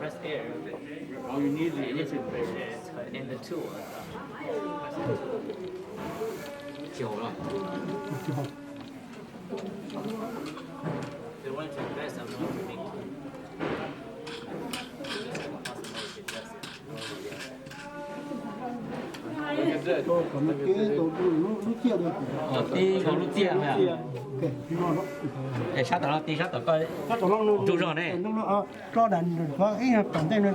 All you need is this is in the two. Chiều rồi. They want to invest, I'm not thinking. Tib nkaus lub txiaj na. Es sab tom no tib sab tom koj ntug zog ne. Tso dam qhov ib tom ntej no,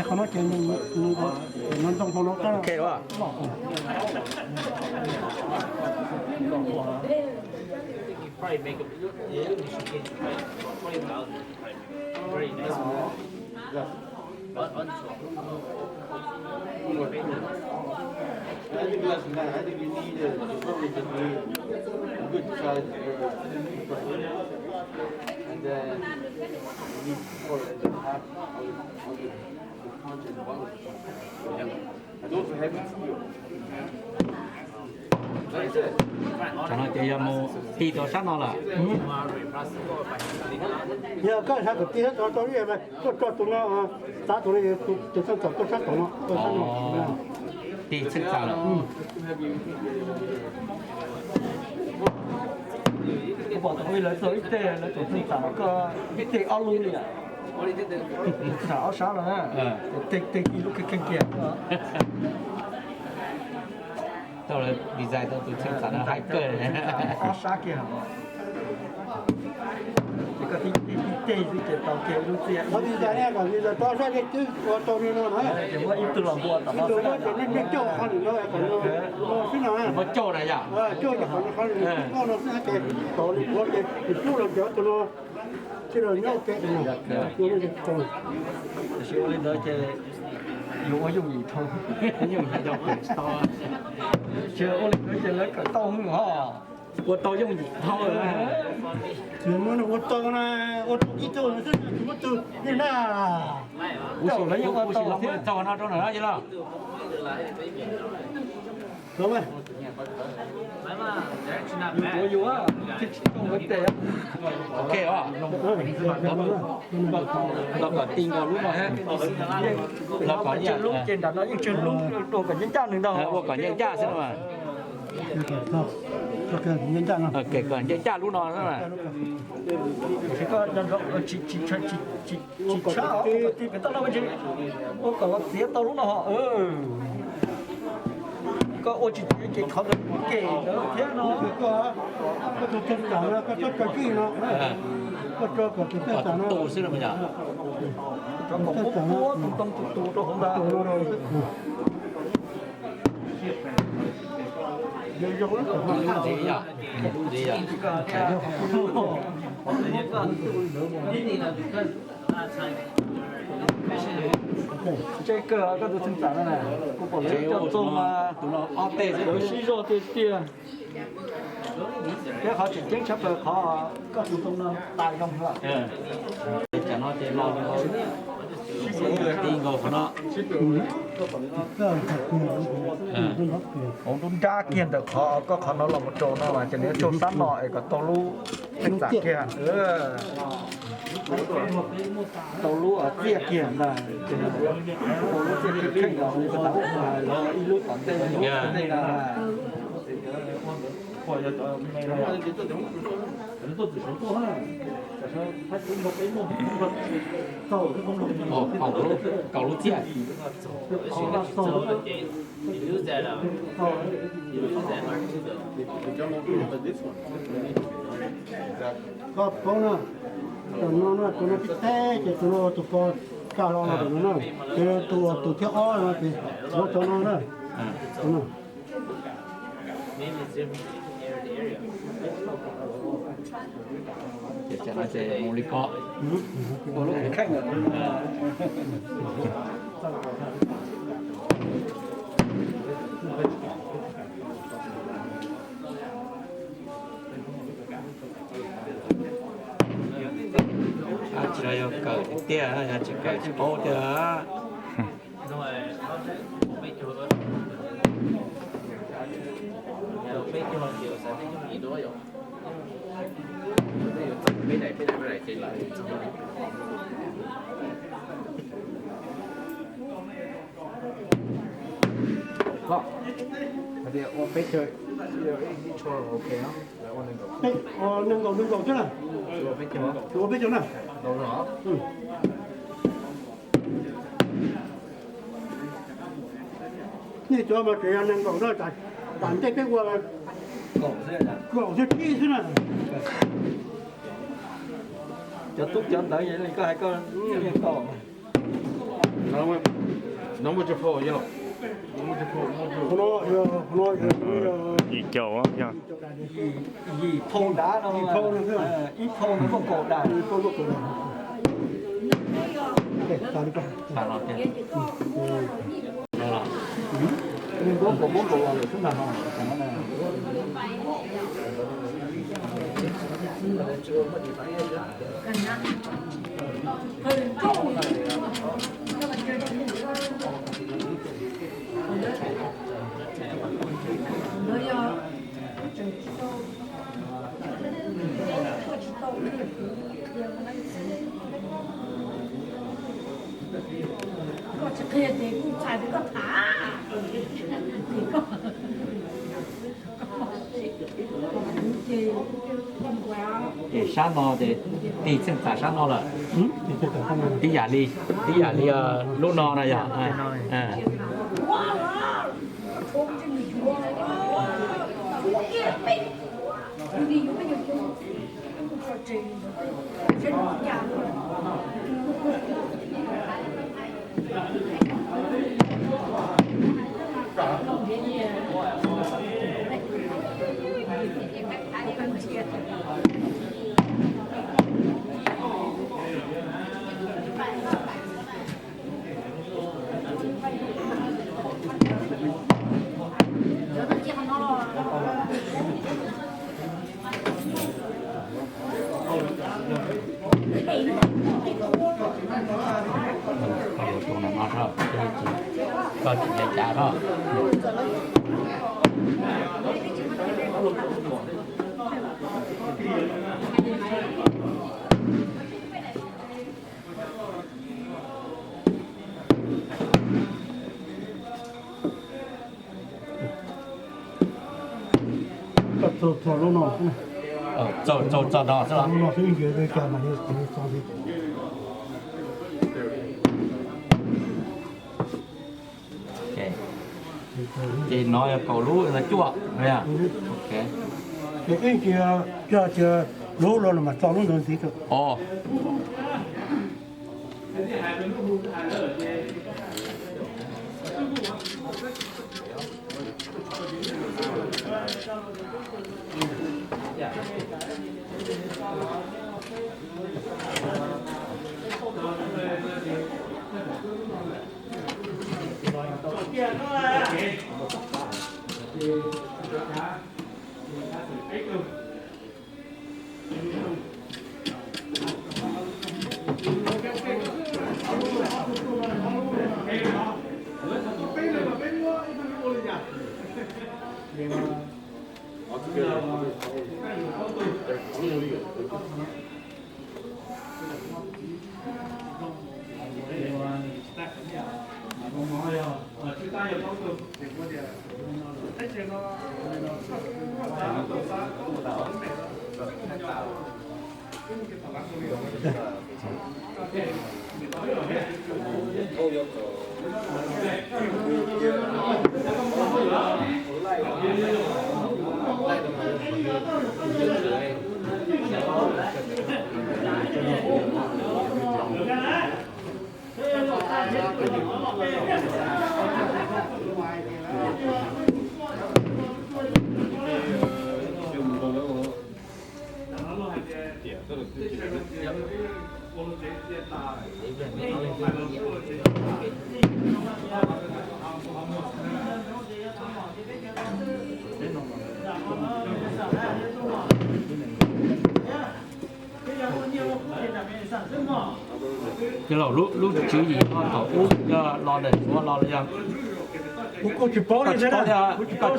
qhov no ces nws ntoo hauv no. Ok. Probably make a, yeah, you should get twenty thousand. Very nice. But on top, I think less than that. I think you need a, you probably just need a good size, uh, and then you need four and a half on the, on the, the punch and one. Yeah. Tam no ces yog mus ti rau sab no lawm. Yog koj sab tom ti sab tod tau ib yam, koj tso tus no, xav tus no, tus txheej txam koj sab tom no, koj sab no. Ti txheej txam lawm. Kuv pom tus ib lawv txog ib teg, lawv tus txheej txam koj ib teg ob lub li. Txheej txam ob sab no na, tes tes ib lub kheej kheej kiag. Tau lawv design tau tus txheej txam no hais kawg. Ob sab kiag. Ces koj tib teg xwb ces tau kiag ib lub txiaj. Qhov design ne kom design tau ob sab ces twb ua tau li no na. Ces muab ib tug los npua tom no xwb na. Coj qhov lwm no kom no xwb no. Muab coj na yom. Coj ces qhov no qhov lwm no xwb ces tau li qhov ces tus hlub los ces tus no. Tiam sis ua li ntawd ces yuav ua yooj yim dhau. Yooj yim dhau, tsis tau. Ces ua li ntawd ces lawv kawm tau hwj hos. Ua tau yooj yim dhau. Ua tau na, ua tau ib tug xwb tsis muaj tug li na. Ua tau lawv yeej ua tau thiab. Txog no rau ntawm no ces los. Ok os, los kom ti nkaus lub no thiab. Los kom tsawg lub ces nram no yeej tsawg lub, ua kom ncaj ncaj nws ntag. Ua kom ncaj ncaj xwb no mas. Kom ncaj ncaj lub no xwb mas. Tsis tshab, ua kom ti pem toj no, ua kom los txiav tau lub no. Koj ua tsis txiav ces qhov ntawd kem ntawd thiab no. Koj tus txheej txam no koj txhob tso tsij no, koj tso kom tus txheej txam no tu xwb no. Tso kom puab puab tus ntoo tus tus rau hauv ntag. Lub ntxiv yog, lub ntxiv yog. Ntshe kawg koj tus txheej txam no na, kuv pom lawv coj txog mas tus no ob teg xwb, lawv sib zog tiag tiag. Peb qhov tseem ceeb tshaj plaws qhov koj tus ntoo no tas zoo lawm. Tam no ces los ti nkaus qhov no. Hauv nruab nrab kiag ntawm qhov koj qhov no los mus rau no mas ces nws yuav tsau sab no es kom tau lub txheej txam kiag. Tau lub txiaj kiag ntag, tau lub txiaj kiag kheej los ib lub tom ntej ib lub tom ntej na. Kaum lub txiaj. Koj paub na, tus no na, tus no tib teb ces tus no tus ko kaj hlo no tus no na, ces tus tus thiab ob no ces ua cov no na. Ces mus li ko. Tsis yog kawm tiag, yog tsis kawm tsis paub tiag. Hais tias ua peb caug, ib tsho ok no, ua nees nkaum, nees nkaum xwb na. Ua peb caug, ua peb caug na. Nej cov mas tseem yog nees nkaum no, tam ntej peb ua kaum xwb, tsib xwb na. Cov tub cov ntawd li koj hais koj yeej tau. Yim caum, yim phau nrad no, ib phau no muaj kaum daim. Koj tsis qhia ces kuv txhais tias koj tham. Ces sab no ces tig txheej txam sab no lawm. Tib yam li, tib yam li lub no na yog. Koj tsis nco cas no. Txaus txaus lub no, txaus txaus no xwb los? Ces no yog kaum lub no cuaj. Ces ib cia coj cia lub los mas txo lub ntawd ntxiv rau. Ces los lub tswv yim no thaum ub yog los ntawm Suav los los yog? Kuv tsis paub li, kuv tsis paub,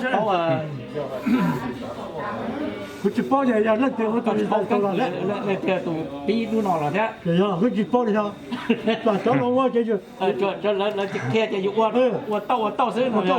kuv tsis paub yog leej twg ua tus, leej twg tus pib lub no los thiab. Yog kuv tsis paub li, yog cov no ua ces lawv tsis qhia ces yus ua tau ua tau xwb no.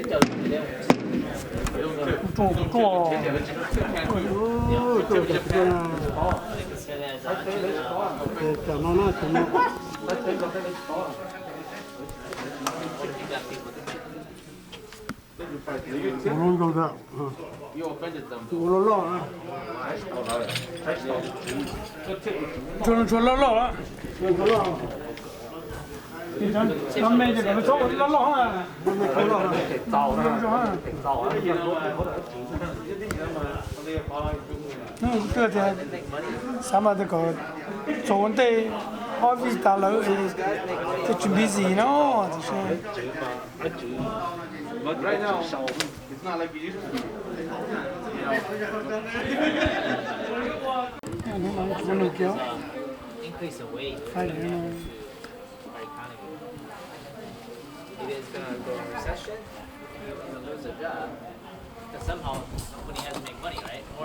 Tso, tso, tso no na, tso no. Ua loj loj, ntsuag loj loj. Cov me ces kom lawv txhob ua loj loj. Twb tias xav mas kom txog ua ntej ob vij tas lawm, thiaj tsis busy no.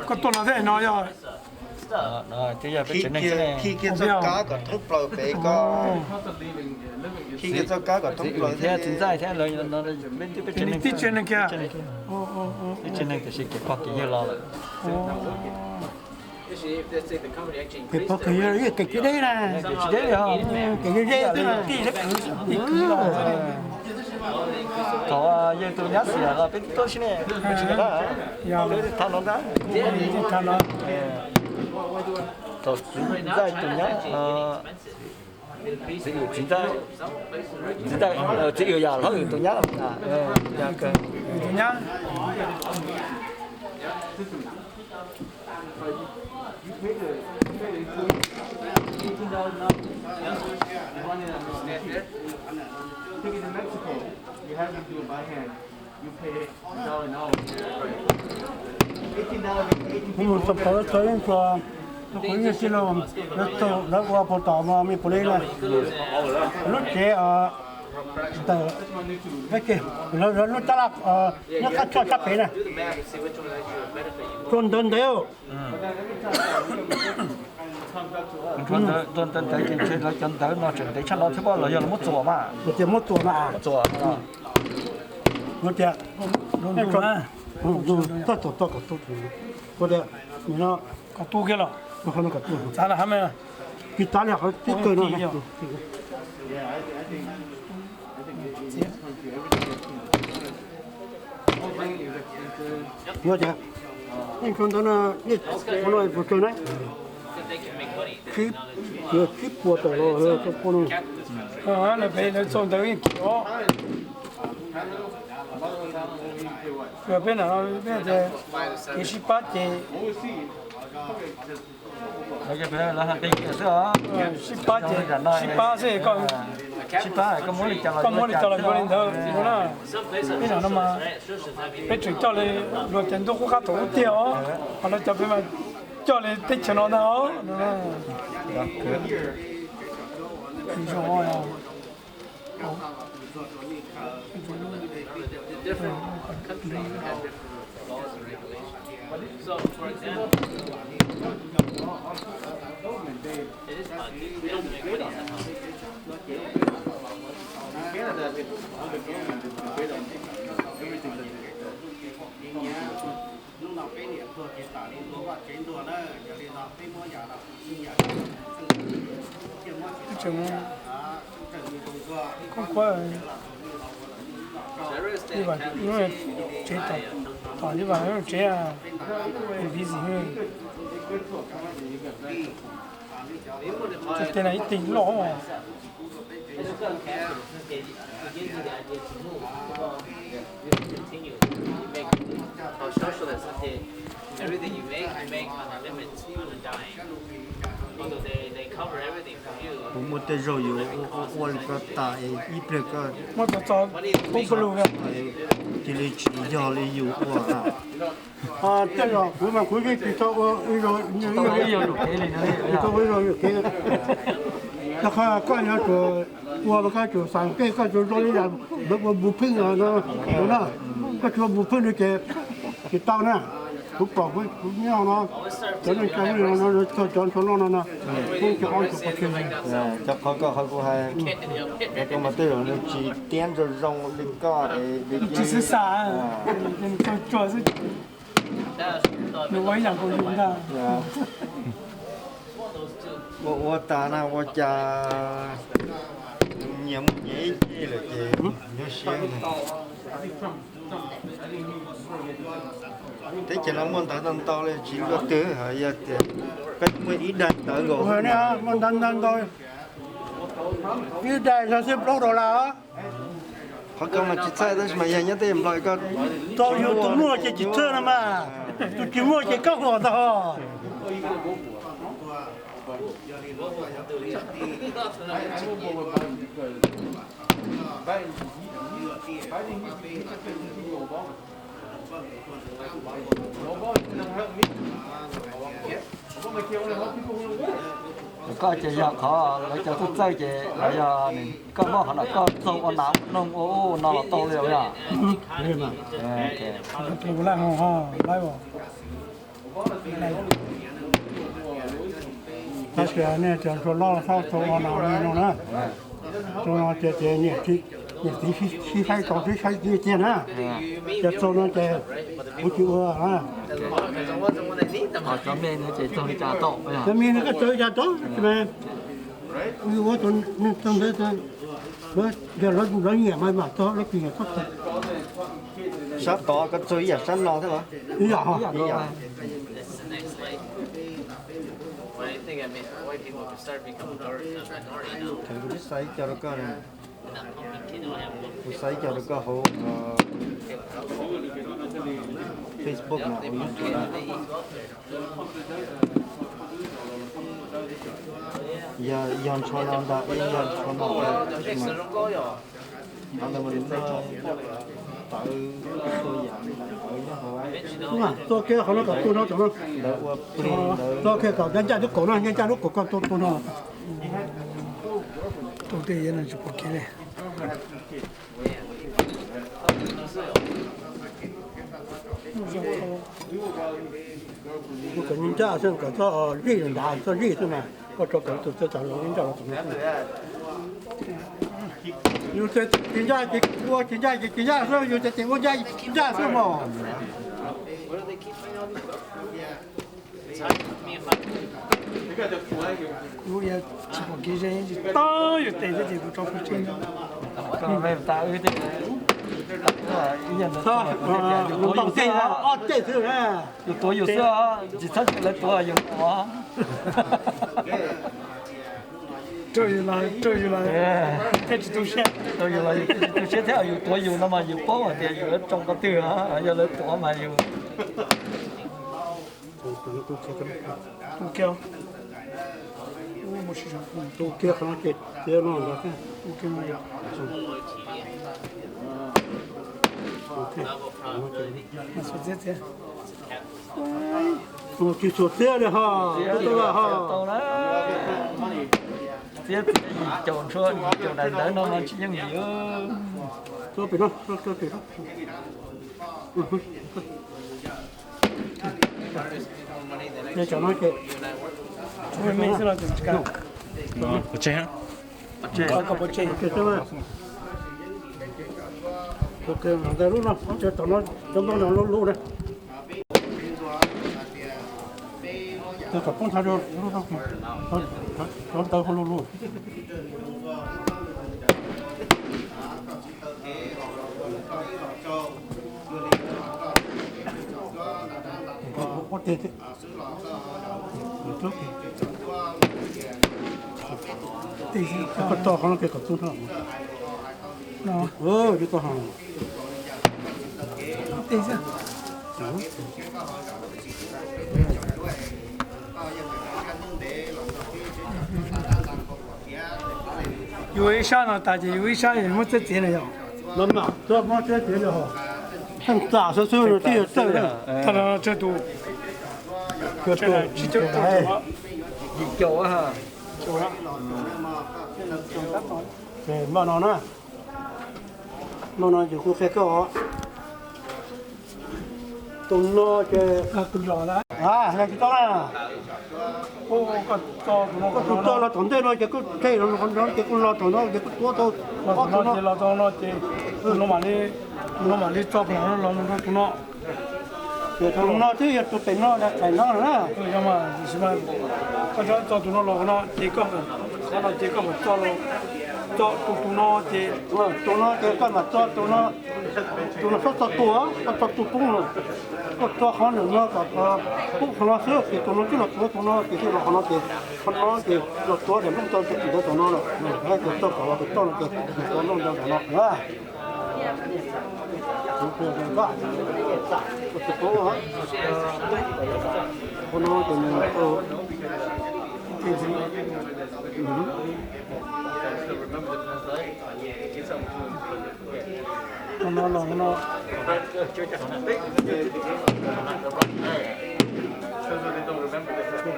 Koj tuaj no thiab no yog? Khi kiag txoj kab kom thoob plaws pem ko. Khi kiag txoj kab kom thoob plaws thiab txiv ntxawm thiab lawv no, peb twb peb tsev neeg kiag. Peb tsev neeg tiam sis kev pog kev yawg los lawm. Kev pog kev yawg, kev tsis deb na. Kev tsis deb, kev ze ze xwb na. Thaum yawg tus nyab xiam los peb twb tuaj sim ne, peb tsis kam na. Peb thaum no ntag. Thaum txiv ntxawm tus nyab, txiv yawm txiv ntxawm, txiv ntxawm, txiv yawm yog hlob yawm tus nyab. Kuv mus txog pov txog yeej txog, kuv yeej tsis los, lawv ua puas tom me puas li na. Lub tsev ntawm, lawv lub tab laj nyob qab tshoj sab pem na. Txog ntawd ntev. Txog ntawd ces ntshe lawv cov ntawv no tseem ntev tshaj no thiab, los yog lawv muab txuas mas. Tias muab txuas mas. Muab txuas. Tias, toj txuas toj kom tu, tias, kom tu kiag los. Txav los hab me. Kis tav li qhov tib kawg no. Yog tias nej tso ntawd no, nej ua no puas tsawg na? Tsib puas tawm los tso pua no. Lawv pem lawv txog ntawd yeej kim os. Peb na, peb tias kev sib pab ces sib pab ces sib pab xwb, koj muab li cas los muab li ntawd na. Peb no no mas peb tseem coj li luag cov ntuj qub qab thaum ub tiag os, ho lawv cov peb mas coj li teb chaws no ntag os. Hnub no peb niam tuag ces tam li ua vaj tsev ntuag na, yog li no peb muab yam no, yam no, koj kuab, tsev tom, tom li vas tsev, busy. Tej no ib teg loj. Kuv muaj tej zaug yuav ua li ko tas es ib pliag ko muab txo txo pub pawg lug, cia li tsis yog li yus ua. Tej zaum kuv mas kuv yeej tsis tau ua, tsis tau ua ib zaug yuam kev. Rau qhov koj yuav tsum ua mas koj tsum xav kev, koj tsum zoo li yam lawv ua bus pheej no na. Koj tsis ua bus pheej no ces tsis tau na. Kuv pom kuv nyob no, cov neej tsa no, cov ntshua loj no no, kuj cov ob tug pov tseg. Cov qhov koj qhov kuv hais, kuv mas tej zaum nws tsis tiab zoo zoo li koj, tsis xav xav, tsuag tsuag xwb. Nws ua ib yam nkaus yus ntag. Ua ua tas na ua cas nyias muaj nyias ib ce lawm ces nyuaj siab. Teb chaws no muaj ntawv ntau ntau li tsis luaj twg, yog tias koj muaj ib daim ntawv nkaus. Muaj ntawv ntau ntau. Ib daim no xwb plaub dollar. Qhov ko mas tsis txhawj tab sis mas yog nyob tej Nplog ko, tau yus tus muaj ces tsis txhawj no mas, tus tsis muaj ces koj huam ntag ho. Koj ces yog qhov lawv cov txawj txawj ces lawv yog koj muaj qhov no koj txaug ua nas ua noog ua ub ua no los tau li os. Tab sis nej cov ntsuag loj txhob txaug ua nas ua noog na. Txaug no ces ces niam txiv sib saib tau sib saib kiag kiag na. Cov txaug no ces kuv tsis ua na. Cov me no koj txaug li cas tau, yog lawv nyiam mas mam txaug, lawv tsis nyiam txhob txaug. Sab tod koj txaug ib yam sab no thiab los? Ib yam. Kuv xav ib co rau koj na. Kuv xav ib co rau koj hauv Facebook no, hauv YouTube na. Yog, yog ntsho no ntag, yog ntsho no ntag. Tawv, tawv yam ntawd nyob hauv. Tuaj kiag qhov no kom tu no, ntawd ua plig ntawd. Tuaj kiag kom ncaj ncaj lub kaum no, ncaj ncaj lub kaum koj tu tu no. Tus twg yeej tsis pom kev li. Mus kom ncaj xwb, kom txoj zij nrad, txoj zij xwb mas koj tso kom tus txawj tas los ncaj los tom no. Yus tsis ncaj ces ua tsis ncaj ces tsis ncaj xwb, yus tsis ua ncaj ncaj xwb mog. Tsis pom kev ze, tsis tau yus tes xwb ces kuv tso kuv tsev. Ob ceg xwb. Yus tuav yus xwb, tsis txhob cia lawv tuav yus no. Raug yus los, raug yus los, thiaj tsis tu siab. Raug yus los yus thiaj tsis tu siab thiab, yus tuav yus no mas yus paub hais tias yus yuav tsoo qhov twg, yog lawv tuav mas yus tu kiag, tu kiag qhov no ces tiav no ntag. Tsis txhuam txiab li ho, tub tau ho. Txiab txiav yim caum ntshuav, yim caum daim ntawv no mas tsis yooj yim. Pov tseg. Ntawd lub no, cov ntoo no lub lub na. Kom poob nthav rau lub no, cov ntawd ho lub lub. Ua teg thiab. Koj tso qhov no ces kom tu no. Yuav tau ho. Yus ib sab no tas ces yus ib sab muab txiav txiav na yog. Muab txiav txiav li ho. Txam xwb xwb no twb yuav txawj. Tsawg tus? Yim caum. Npaj no na. Npaj no ces kuv qhia koj os. Tus no ces, a, tsis tau na. Koj tus tso los tom ntej no ces koj qhia no ces kuj los tom no ces kuj tuav tau. Tus no ces los tau no ces tus no mam li, tus no mam li tso pem no los mus rau tus no. Ces tus no twb yog tus pem no daim no na. Koj tso tus no los no ces koj, qhov no ces koj mam tso, tso tus, tus no ces, tus no ces koj mam tso tus no, tus no txhob tso tus, koj tso tus poob los. Tuaj txog qhov ntawm no kom pub qhov no xwb, ces tus no twb los tuav tus no, ces twb los qhov no ces qhov no ces los tuav daim nplooj ntawd tus ntawd tom no lawm, ces txog kom los tus toj no ces los tuav nplooj ntawd tom no na. Qhov no ces nws Qhov no los no.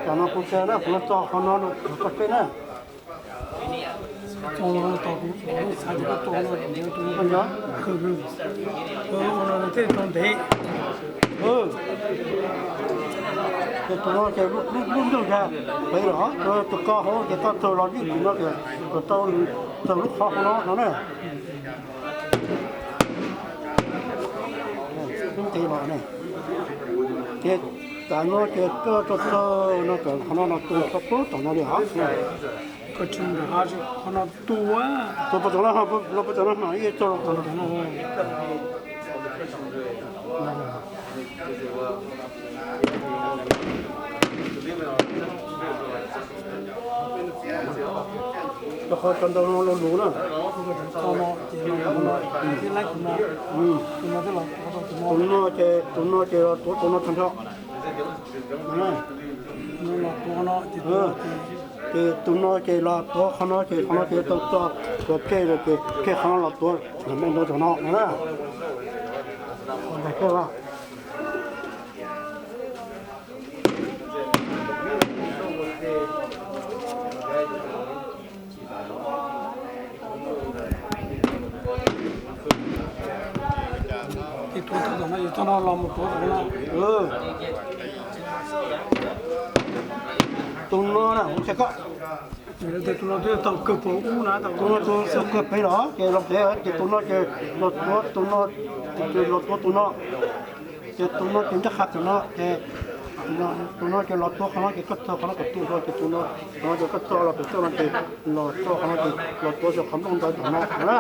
Tam no kuv tsa na, kuv tso qhov no rau koj seb na. Tso no rau kuv, kuv xav tias koj tso no, koj nco. Ua no thiaj tau ntev. Ces tus no ces lub ntuj ntag, pem los tus ko hauv ces koj txaug los ib tus no ces kom tau txaug lub qhov hauv no no na. Lub ntev los ne. Ces tam no ces koj txaug txaug no kom qhov no los tus txog pub tom no li hos. Koj tsis nrog qhov no tus tus pov tom no, los pov tom no, ib txog los tom no. Rau qhov cov ntawd no los lus na. Tus no ces, tus no ces, tus no ces los tuav tus no tag nrho. Ces tus no ces los tuav qhov no ces qhov no ces tau txog, tuav kej lawm ces kej qhov no los tuav nplooj ntawd tom no na. Ces tuav tau tom no ces txog no los mus tuav tom no. Tus no na, tus no twb tau kawg pem ub na, tus no tau kawg pem los ces los pem, ces tus no ces los tuav tus no, ces los tuav tus no, ces tus no ces nrab qha tom no ces tus no ces los tuav qhov no ces koj txog qhov no kom tu nrho ces tus no, qhov no ces koj txog los pem txoj no ces los txog qhov no ces los tuav txog qhov nplooj ntawd tom no na.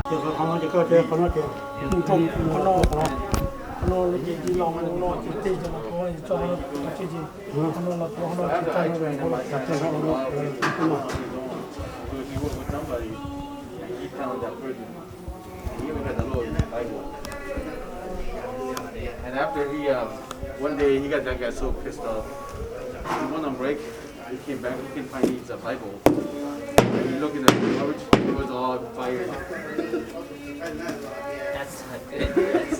Ces qhov no ces koj ces qhov no ces, qhov no, qhov no ces los mus no ces tej ces los tuav ces txog qhov no ces, qhov no los tuav qhov no ces txog no los tuav. And after he, um, one day he got that guy so pissed off. He went on break. He came back. He couldn't find his uh, Bible. And he looked in the garbage. It was all fire. That's not good. That's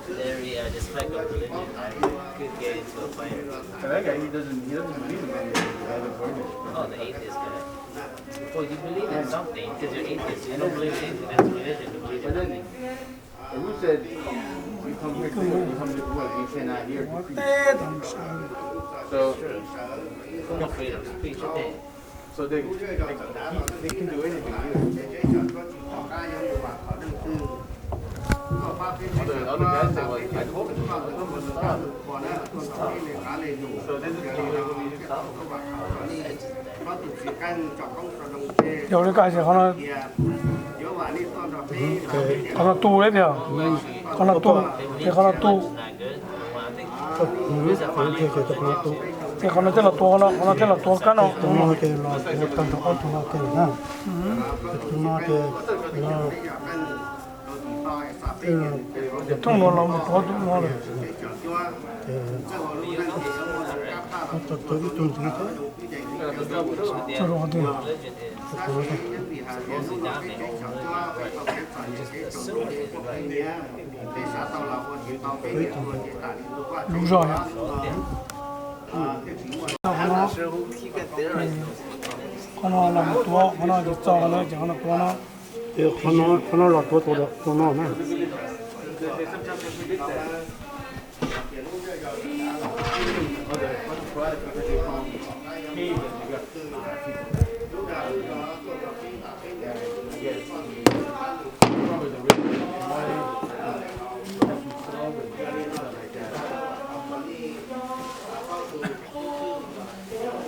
very uh, disrespectful of religion. How you could get into a fight? And that guy, he doesn't, he doesn't believe in religion. He has a burden. Oh, the atheist guy. Well, you believe in something because you're atheist. You don't believe in anything. That's religion to believe in nothing. Who said you come here to, you come here to work? You cannot here to preach. So, no freedom of speech. So they, they, they can do anything here. All the other guys say, like, I told him, I told him to stop. So this is what we need to stop. Yog li ko ces qhov no Qhov no tu thiab, qhov no tu, ces qhov no tu, ces qhov no thiaj los tuav, qhov no thiaj los tuav kab no. Tus no ces los tuav tag nrho ob tug no ces na. Tus no ces thooj no los mus tuav tus no lawm. Ces ib tug ntxiv thiab. Lub zog yom. Qhov no los tuav, qhov no ces txog lawm ces qhov no tuav no. Qhov no los tuav tus no na.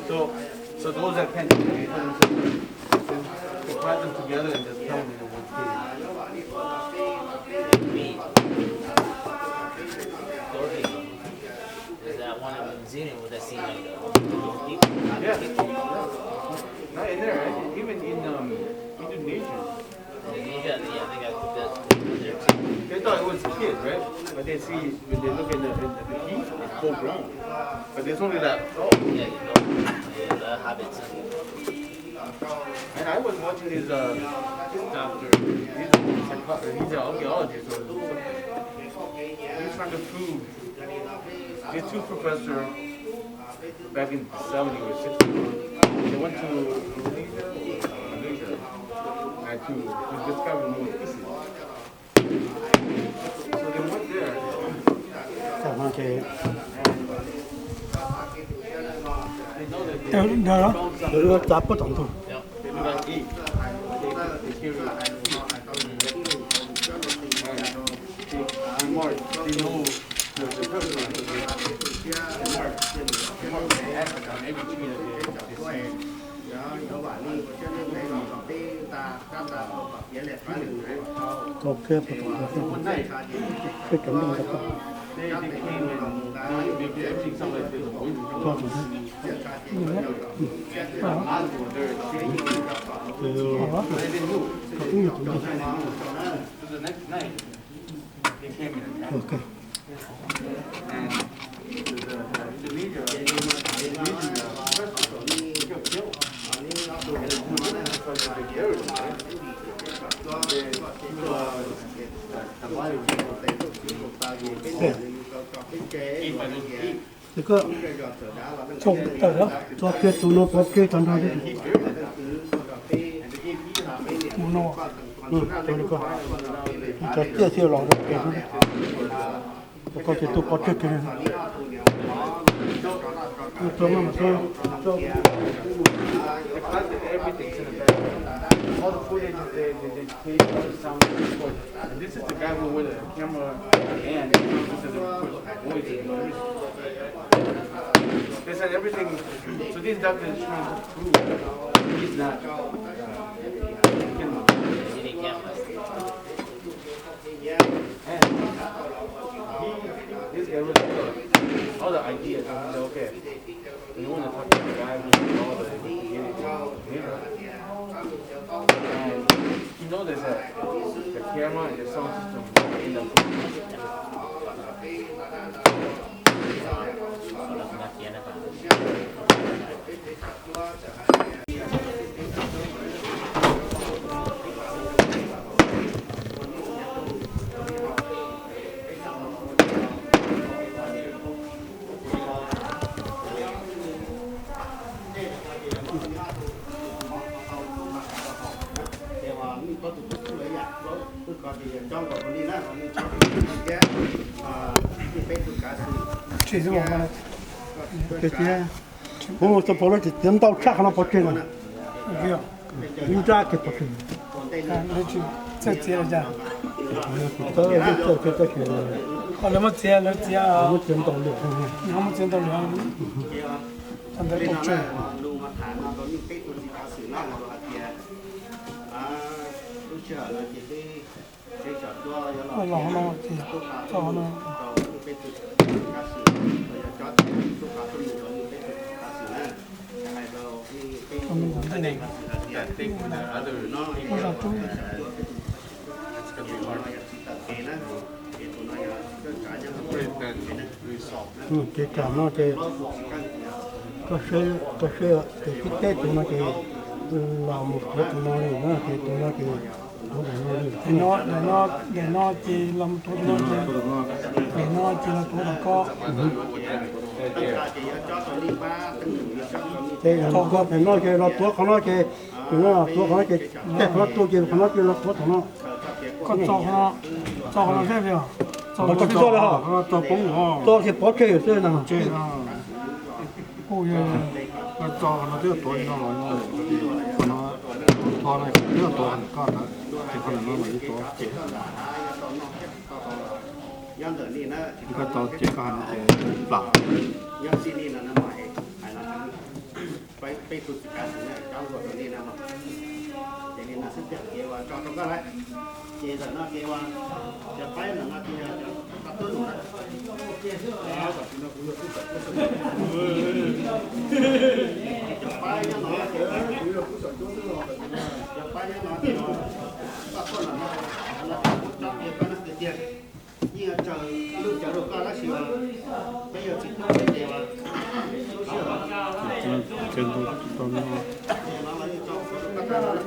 So, so those that can't do it, they put them to, they, they put them together and just put them in one cage. Is that one of New Zealand with that scene like that? Yeah. Not in there, right? Even in, um, Indonesia. Indonesia, yeah, they got that in there too. They thought it was a kid, right? But they see, when they look at the, at the teeth, it's full grown. But it's only that tall. Yeah, you know, yeah, the habits. And I was watching this, uh, this doctor. He's a psycho-, he's an archaeologist or something. He's trying to prove these two professors back in seventy or sixty, they went to Indonesia, Malaysia, and to, to discover more species. So they went there. Ces they found some, they found eight. They, they carry, and they, they know the, the prevalence of this. They mark, they mark the X on every tree that they, that they see. Tau kiag puas tau kiag, peb cov nplooj ntawd tau. Tau ib nyuag tus ntawd. Ok. Ces koj tso kiag tus no pov tseg tag nrho li. Mus no, cov ciaj thiaj los rau kiag. Koj ces tuaj pov tseg kiag li. They collected everything in the back. All the footage that they, they, they take, all the sound recorded. And this is the guy who with a camera and this is the voice. They said everything. So this doctor is trying to prove he's not, uh, killing. And he, this guy was, uh, all the ideas. I said, okay. You want to talk to the guy who did all the, and he noticed that the camera and the sound system in the Tsis, kuv mus txog pov lawv tsis txiav ntau tshaj qhov no pov tseg no. Ib nrab kiag pov tseg. Txawj txiav los cas? Lawv muab txiav, lawv txiav, muab txiav ntau lawm, muab txiav ntau lawm. Txog ntawd pov tseg. Los no ces txog no. Ces tam no ces koj saib, ces tib teb tus no ces los mus tuav tus no li na, ces tus no ces tuav tus no li. Daim no ces los mus tuav tus no ces, daim no ces los tuav tom ko. Ces daim no ces los tuav qhov no ces, tus no tuav qhov no ces, tej qhov no tuaj ces qhov no ces los tuav tom no. Koj txo qhov no, txo qhov no thiab, txo qhov no thiab. Txo ces pov tseg xwb na. Txo qhov no twb tuav no los, qhov no, txo no twb tuav koj ntawd, ces qhov no los yeej tuav ces. Koj txo ces koj hais no ces plam. Peb tug txiv kav xwm cov nkuaj rau nej na, ces li no xwb tiag ces uas tso rau koj lawm. Ces ntawm no ces uas cov paib ntawm no ces yog cov tuab num na. Cov paib nyob no ces, cov paib nyob no ces koj tuaj ntawm no, no ces kuv tso kiag koj no tiag tiag. Yeej yuav tsawg lub cawv rau koj tab sis peb yuav tsis tuaj peb ces uas lub sij hawm ces no los yeej tso rau koj tag no.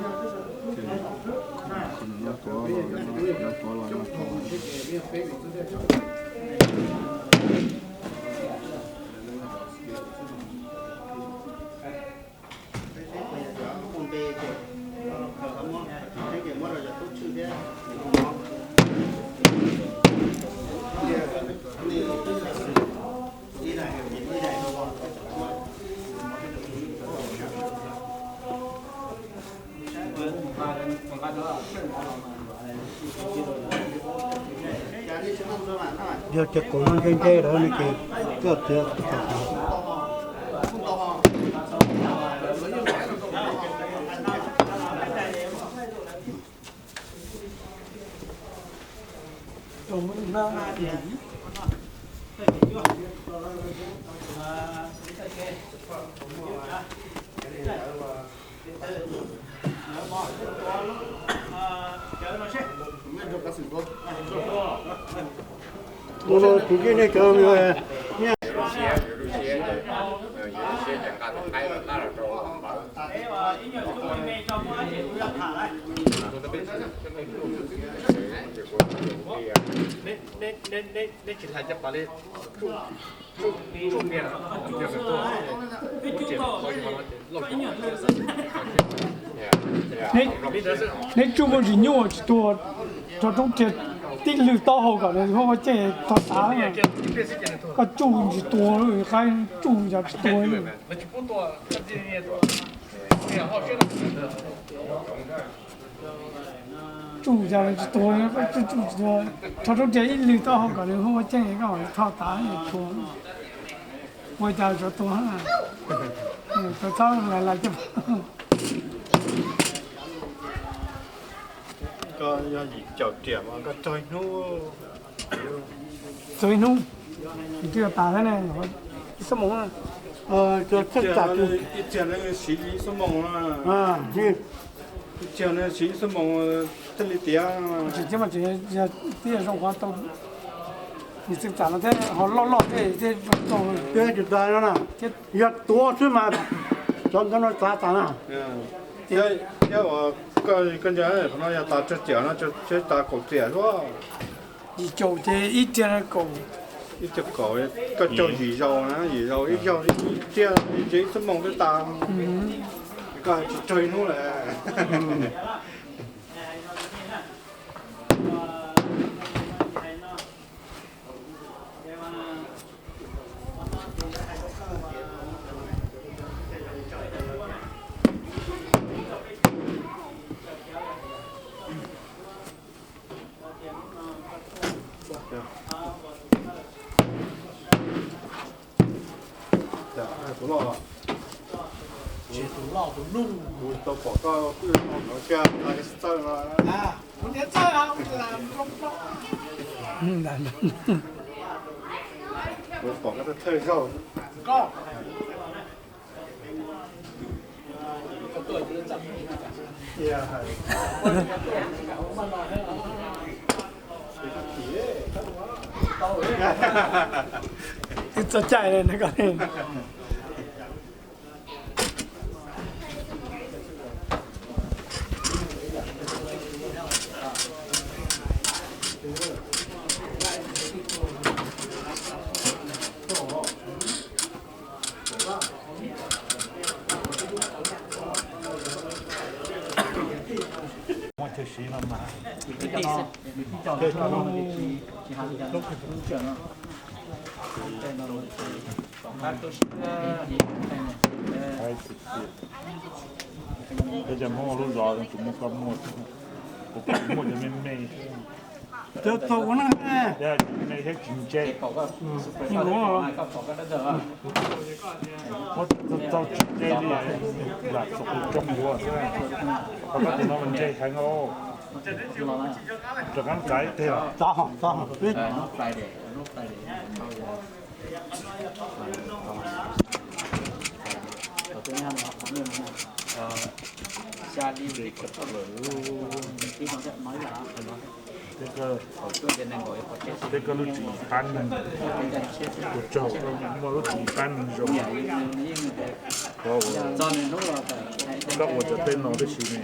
Qhov no tuav los, tuav los no. Yog tias kaum no ntse ntse lawm no ces koj txiav. Tus no tus ntsej nej cov nyiaj. Neb tsuj muaj ntsis nyuaj tsis tuag, rov roob riag tib lwg taub hau kom nws huaj ua caij tog tav. Koj tsuj ntsis tuag, qaib tsuj yam tsis tuag. Tsuj yam tsis tuag, tsuj tsuj tsis tuag, rov roob riag ib lwg taub hau kom nws huaj ua caij koj tog tav tuag. Ua cas tsuas tuag, tsuas txhob lais lais coj. Koj yog yim caum riam mas koj tsaug ib hnub. Tsaug ib hnub, twb yuav tas thiab ne, ib xuab moos. Ib txhiab no siv ib xuab moos na. Ib txhiab no siv ib xuab moos thiaj li tiav. Tsis thiab mas tseem yog tib zoo qhov tau, nws txeev txam no thiab ho loj loj thiab thiaj zoo tau. Yog tuav xwb mas cov ntawd no txav tas na. Thiab uas koj ntsia qhov no yog tas tsawg riam no, tsawg tas kaum riam xwb. Yim caum ces ib riam kaum. Ib riam kaum, koj tsaug yim zaus na, yim zaus ib zaug ib riam, ib xuab moos twb tas. Koj tsis tsaug ib hnub lawm. Kuv loj, kuv Tsis tus loj tus lug. Kuv tau pom koj twb no ntawd kiag hais txawj no. Kuv niam txawj hais los zoo. Kuv pom koj thawj zaug. Koj. Twb txog caij li na koj. Muaj chaw siv no mas. Peb cov Hmoob ua lub zos tsis muaj koj muaj, kuv pom muaj cov me me. Cov tau ua na. Me thiab tsis ntse. Muab txaus tsis ntse li, lam txog qhov coob ua xwb. Qhov koj tus no mas ntse heev os. Rov qab txav ib teg os. Tej koj lub tsis pab neeg, ua tsaug koj muaj lub tsis pab neeg zoo. Koj ua cov teb no tib si ne.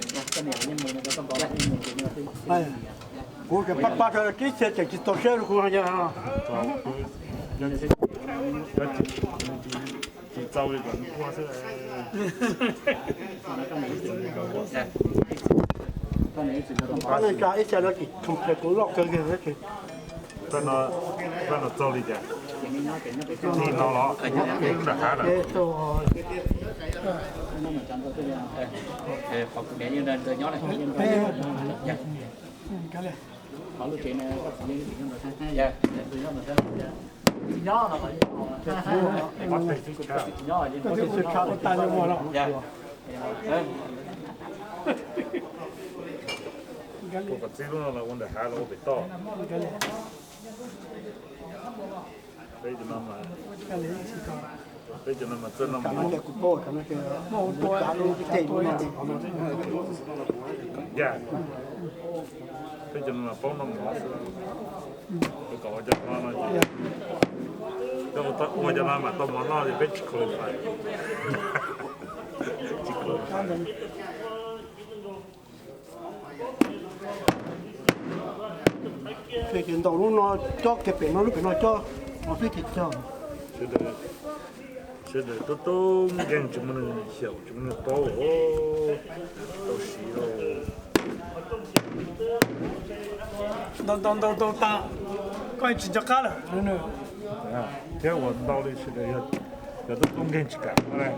Kuv pab pab sawv daws tib txhia tseem tsis txaus siab rau kuv no. Tsis txaus li kom nws ua xwb. Pab neeg tsa ib txhia no tsis khoom phem kuv loj kawg kiag. Pab no txaus li cas? Tig no los nram hav lawm. Ua kom txij lub no los ua ntawm hav los ua pem toj. Peb cov no mas, peb cov no mas txawj noj mov. Yaj, peb cov no mas paub noj mov xwb. Peb kom ua cov no no ces, coj ua cov no mam tau mov noj ces peb tsis qualify. Tsis qualify. Ces ntaus lub no cob kiag pem no, lub pem no cob, no xwb ces txog. Sawv daws tub tub nkeeg tsis muaj neeg xyaum tsis muaj neeg paub, tau siv lauj. Ntaus ntaus ntaus ntaus tas, koj tsis nco qab lawm. Thiab ua ntau li sawv daws yog tub tub nkeeg tsis kam ua,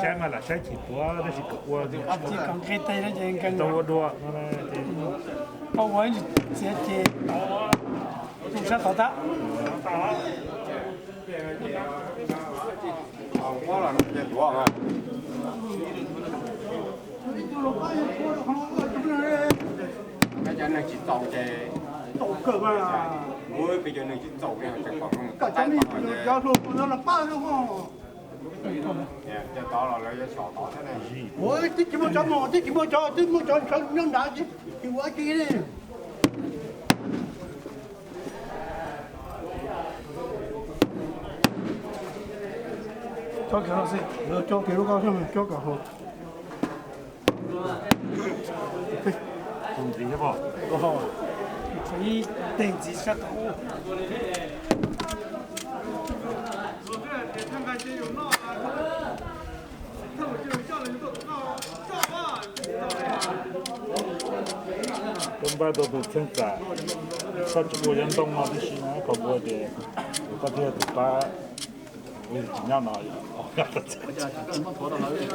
saib mas lam saib chim puav tab sis kam ua, tau ua dua no. Koj ua txiav ces tus sab tod tab. Peb cov neeg tsis txaus ces, peb cov neeg tsis txaus, koj cov neeg cov hluas los pab. Ua twb tsis muaj cov mos, twb tsis muaj cov, twb muaj cov ntshaw nyob nrad ces tsis ua ci li. Cob kiag no xwb, cob kiag lub koj cob kom haus. Tus ntxiv thiab pob. Ib teg ntxiv sab tod. Koj npaj tau tus txheej txam, koj tsis ua cov ntoo no tib si na, koj ua ces koj thiaj tus pab, kuv tsis nyob no,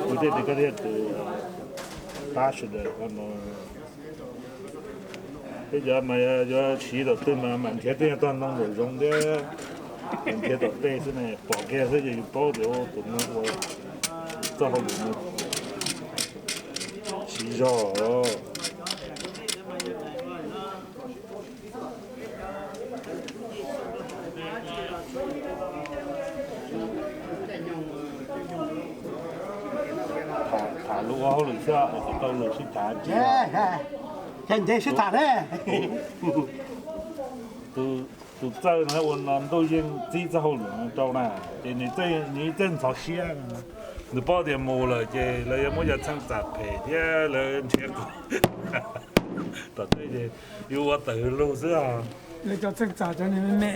kuv thiaj tias koj thiaj tus pab sawv daws no. Peb cov mas yuav siv thaum twg mas mam nrhiav tej tog ntoo nraum zoov thiab, nrhiav tom tej xwb ne, pom kiag xwb ces yus paub tias tus no ua txoj hauj lwm no Zog. Tham lus ua hauj lwm xwb, tau lus sib tham. Ces ntev sib tham ne. Tus txawj no ua no Ntuj Yeej txib txoj hauj lwm no rau na, ces nws txawj ntxhov siab. Nws paub tias mus lawm ces lawv yuav muab cov txheej txam phem thiab lawv nrhiav qhov tom tej ces yuav ua tawm lug xwb os. Lawv cov txheej txam cov me me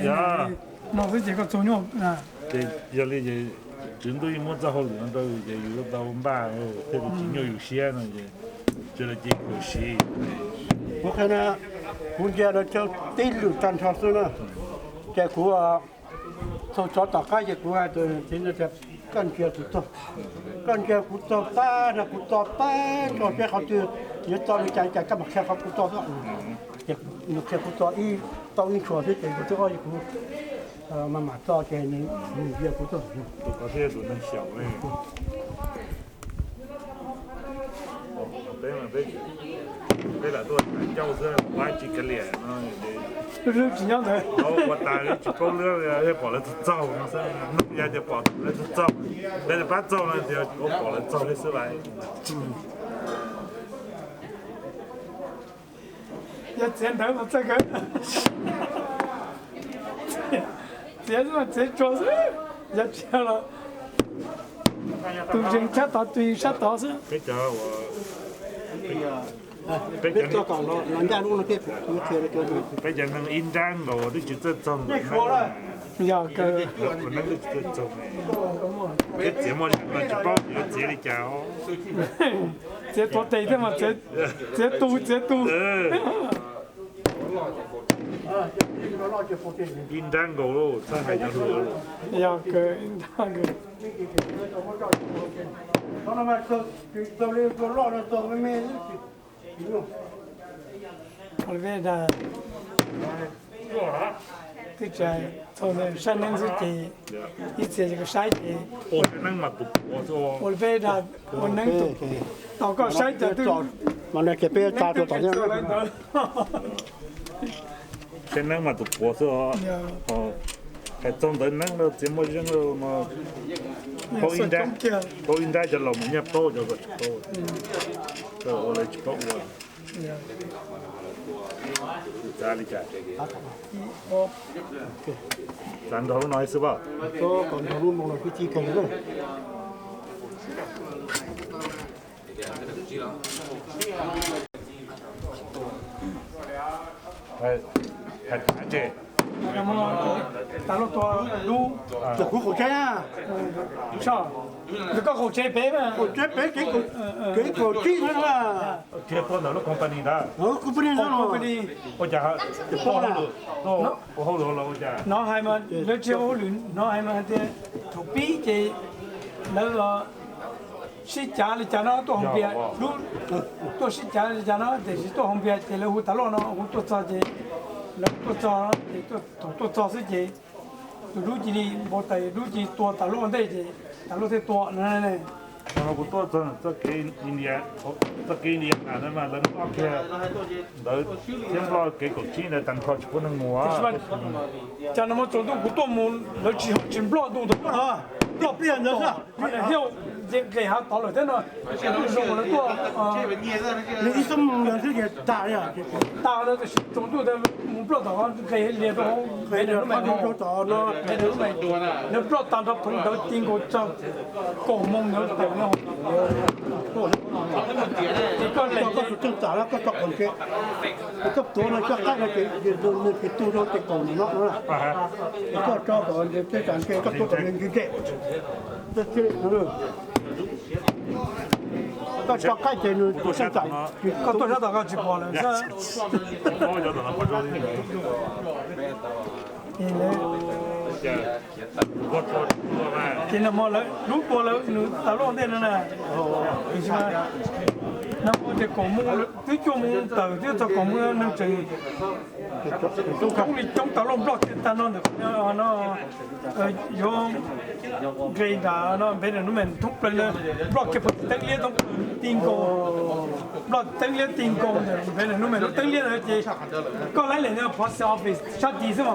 no xwb ces koj txaug nyuaj. Ces yog li ces Tswv Ntuj yeej muab txoj hauj lwm no rau yus ces yus tau npaj thiaj li tsis nyuaj yus siab no ces tsis lawv cia yus siv. Kuv qhia, kuv ntsia lawv cov tib lwm tag nrho xwb na, ces kuv txhua tsov tom qab ces kuv hais tias koj ntsia kuv txog, koj ntsia kuv txog pab no kuv txog pab nrog peb qhov twg, yuav txog li cas li cas koj mam qhia qhov kuv txog xwb. Ces nws qhia kuv txog ib tau ib ntshua xwb ces ntu thib ob kuv mam mam txog ces nws ntsia kuv txog. Tus ko thiab tus neeg xyaum ne. Peb, peb lam tuaj tham ncauj xwb, pab tsis kav liam no. Lub hlwb tsis nyob ntawd, ua tas tsis paub lub, pom lawv txaug txaug no xwb, hnub ya ces pom lawv txaug txaug, lawv pab txaug no tias ua pom lawv txaug li xwb lawm. Yog txiav ntawv mas txawj kawg. Txiav xwb mas txiav tsuag xwb, yog tsis los tus zeeg sab tod tus yeej sab tod xwb. Peb cov neeg ib nrab nkaus twb tsis txawj txaug ntawv, yog kawg, neeg twb tsis txawj txaug, peb txiav muaj zeeg no tsis paub yuav txiav li cas. Txiav tuav tes thiab mas txiav tu txiav tu. Ib nrab nkaus txhob hais cov hluas. Yog kawg ib nrab nkaus. Twb tsis txog saib neeb xwb ces ib txhia ces koj saib ces ua li peb dag ua neeb tus, tos koj saib cas twb mas no ces peb tsa rau tom ntawd. Saib neeb mas tus puav xwb os. Hais txog ntawv neeb txiav muaj zeeg no, paub ib nrab cov laus mus nyiaj paub cov kom tsis paub, ua lawv tsis paub ua. Txav li cas? Txav nrog lub no xwb pab. Hais tsev. Tas loj tua dub. Tus kuv qaum tsaib na. Tus koj qaum tsev pem, qaum tsev pem kev kaum tsib na. Tsis tua ntawm lub company ntawd. Company ntawd. Ua cas tuaj ua hauj lwm los ua cas? Hnov hais mas lawv tsis ua hauj lwm, hnov hais mas hais tias thaum pib ces lawv sib cav li cas no tuaj haus npias, tuaj sib cav li cas no tiam sis tuaj haus npias ces lawv hu tas loj no hu tuaj txog ces lawv tuaj txog ces thaum tuaj txog xwb ces tus dub cia li npau taws, dub cia li tua tas loj ua ntej ces tas loj thiaj tua no. Kuv tuaj txog txoj kev India, txoj kev India na mas lawv nploj kiag ntawd thiab nploj kev kaum tsib ntawd tag nrho tsis pub neeg mus. Cas no mas tsaus ntuj kuv tuaj mus lawv tsis, tsis nploj ntu ntawd, nploj pliag ntawd xwb. Thiab nqes hav tod lawm thiab no, zoo lawv tuaj, nws ib xub mus ntawd xwb ces tag li. Tag li tiam sis tsaus ntuj mus nploj tom nqes lias rau hauv, lawv nploj tag nrho pheev ntawd ti nkaus txog kaum moos ntawd tawm no. Ces koj tus txheej txam no koj tso qaum tsev, koj tuav no coj qaib no ces nws tsis tu rau ces kaum no no. Koj tso kom tej tsam nqe koj tuav kom nws ntse ntse. Koj tso qaib ces nws tsis txeej tam. Koj tuaj sab tom koj tsis pom lawm xwb. Ces nag hmo lawv lub tua lawv nws tas loj ntej no na. Nag hmo ces kaum moos twb cuaj moos tawm thiab txog kaum moos neeg tseem Coob li coob tau lub nplog kiag tag no ntawm no, yuav nqe nram no npe nws nub me thoob plaws na, nplog kiag puag tim teeb liab thoob plaws ti nkaus, nplog teeb liab ti nkaus ntawm npe nws nub me lub teeb liab ntawd ces koj laib lem no post office sab tid xwb mas.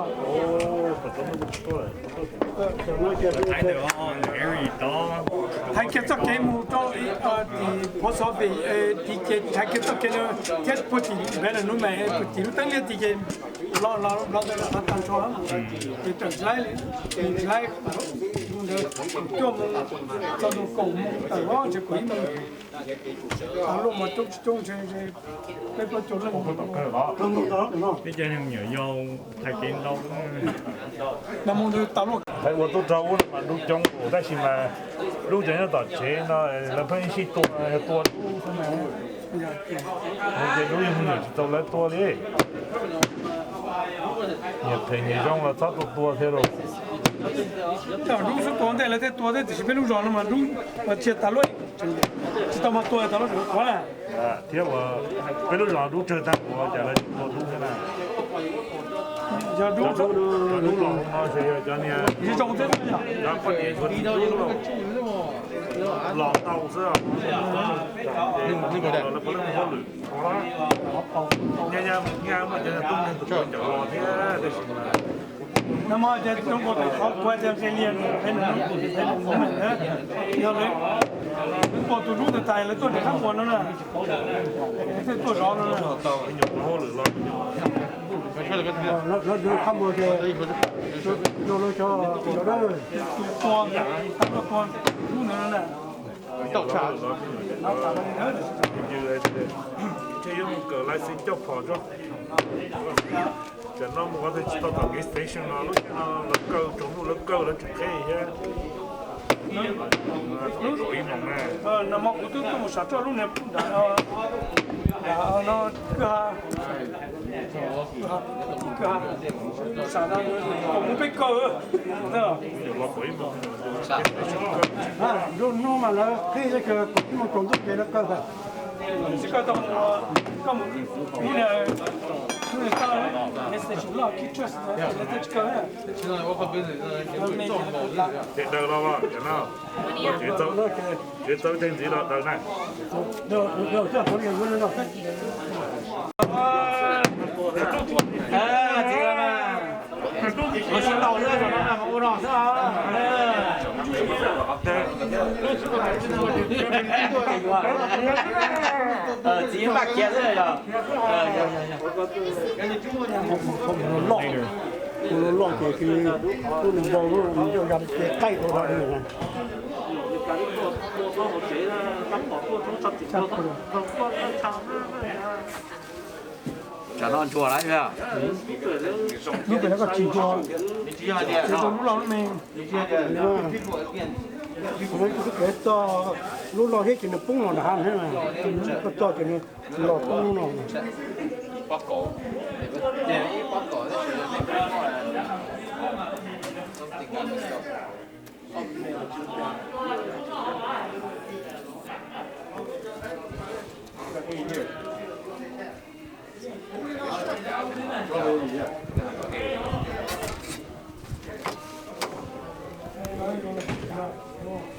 Hais kiag txoj kev mus rau tim post office tid ces hais kiag txoj kev no thiab puag tim npe nws nub me puag tim lub teeb liab tid ces los los los ntawd tag nrho ces raws laib, laib ntawd cuaj moo txog ntua kaum moo tawm los ntshe kaum ib moo. Luaj mas coob tsis coob ntshe peb plaub caug leej. Peb cov nyuam yaus hais kev ntau. Hais ua tub rog ub no mas dub coob tab sis mas dub cov nyob tom tsev no lawv pheej sib tua, yog tua dub xwb na. Ces dub yeej me nyuam tsis tau lawv tua li. Nyias phem nyias zoo los txhob tua tua thiab lauj. Dub xwb tua ntej lawv thiaj tua thiab tiam sis peb lub zos no mas dub mas tsis tas luaj, tsis tau mas tua tas luaj tseem qhuav na. Thiab uas peb lub zos dub tsawg tag npaum cas lawv tsis tua dub thiab na. Yog dub, cov dub los no ces yog cov niag zoo thiab, cov poj niam yuav txiv tub los tau xwb. Lawv puav leej muaj hauj lwm, nyaj nyaj muaj cov tub neeg tus cawm los thiab tab sis mas no mas ces zoo nkaus tus qhov kuv tias nqe lias nqe nws, nqe nws, yog lawv tuaj tus dub ntawd tas lawv tuaj nram qab muas no na, thiaj tuaj zov no na. Lawv qab muas ces no lawv cov, tus tua, tua dub ntawd na. Ces yuav mus kawm license coj phom tso. Tam no mus ua tsis tau tom kev station no, lub caij no lawv kaw, tsaus ntuj lawv kaw lawv tsis qheb thiab. Lub ib moos na. No mas kuv twb tuaj mus sam roj lub niag nram no kwj ha, kwj ha, sam no kom mus peb kaw. Lub hnub mas lawv qheb teb chaws kaum ib moos tsaus ntuj ces lawv kaw. Tsis koj tau mus, koj mus lub niag, lub niag koj station loj kib trust lawv thiaj tsis kaw na. Ces daws los, ces txawb teg ntxiv los daws na. Txiv maj kiag xwb yog. Loj, loj ces tub nws npau lub ncauj ya ces qaij rau li na. Tsam no ntsuag lawm. Lub pem no koj tsis ntsuag, tsis ntsuag lub loj lub me. Koj txog lub loj thiab ces nws poob los nram hav thiab, koj txog ces nws los poob lub no.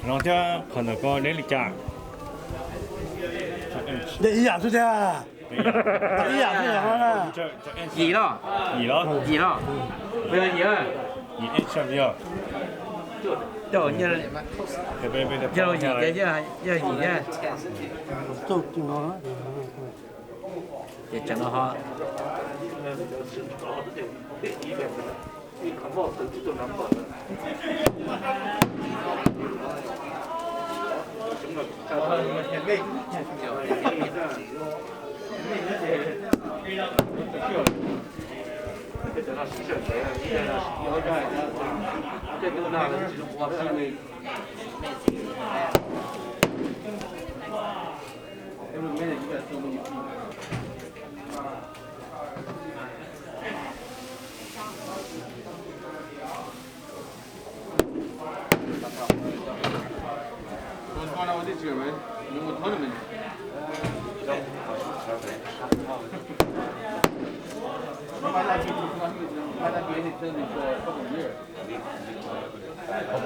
No thiab qhov ntawm ko deb li cas? Deb ib yam xwb thiab. Ib yam xwb. Yim los? Yim los? Yim los? Yim inch yog. Yog yim ces yog yim thiab. Ces tsam no ho